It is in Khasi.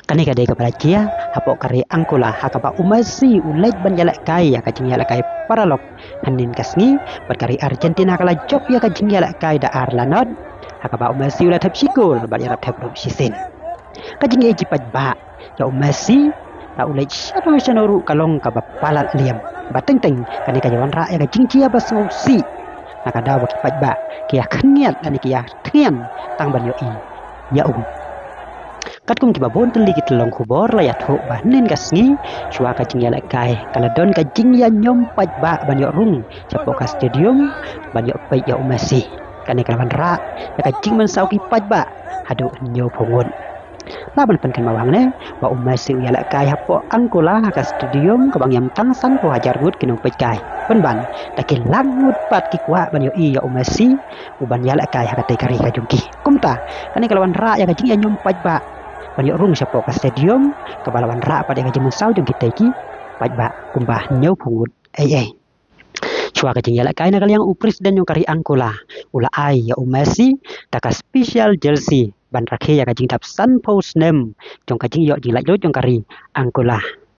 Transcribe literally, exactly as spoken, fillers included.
Kane ka dei kaba la jia hapoh ka ri Angola, ha kaba u Messi u leit ban ïalehkai ïa ka jingïalehkai paralok hynnin ka sngi bad ka ri Argentina ka la jop ïa ka jingïalehkai da ar la nod, ha kaba u Messi u la thep shi kol bad ïarap thep ruh shisien. Ka jingïeit ki paidbah ïa u Messi, la u leit shano shano ruh ka long kaba palat liam. Bad teng teng kane ka wanrah ïa ka jingjia ba sngewsih na ka daw ba ki paidbah ki ïa khyndiat lane ki ïa thngian tang ban ïohi ïa u. Katkum kiba bun tylli ki tyllong khubor la ïathuh ba hynnin ka sngi, shuwa ka jingïalehkai ka la don ka jingïañiom paidbah ban ïoh rung shapoh ka stadium ban ïoh peit ïa u Messi. Kane ka la wanrah ïa ka jingmynsaw ki paidbah haduh hynñiewphew ngut. La ban pynkynmaw hangne ba u Messi u ïalehkai hapoh Angola ha ka stadium kaba ngiam tang sanphew hajar ngut ki nongpeitkai. Pynban da ki lak ngut pat ki kwah ban ïohi ïa u Messi u ban ïalehkai ha katei ka ri ka jong ki. Kumta kane ka la wanrah ïa ka jingïañiom paidbah ban ïoh rung shapoh ka stadium, kaba la wanrah pat ïa ka jingmynsaw jong kitei ki paidbah kumba hynñiewphew ngut ei ei. Shuwa ka jingïalehkai na ka liang, u president jong ka ri Angola u la ai ïa u Messi da ka special jersey ban rakhe ïa ka jingdap sanphew snem jong ka jingïoh jinglaitluid jong ka ri Angola.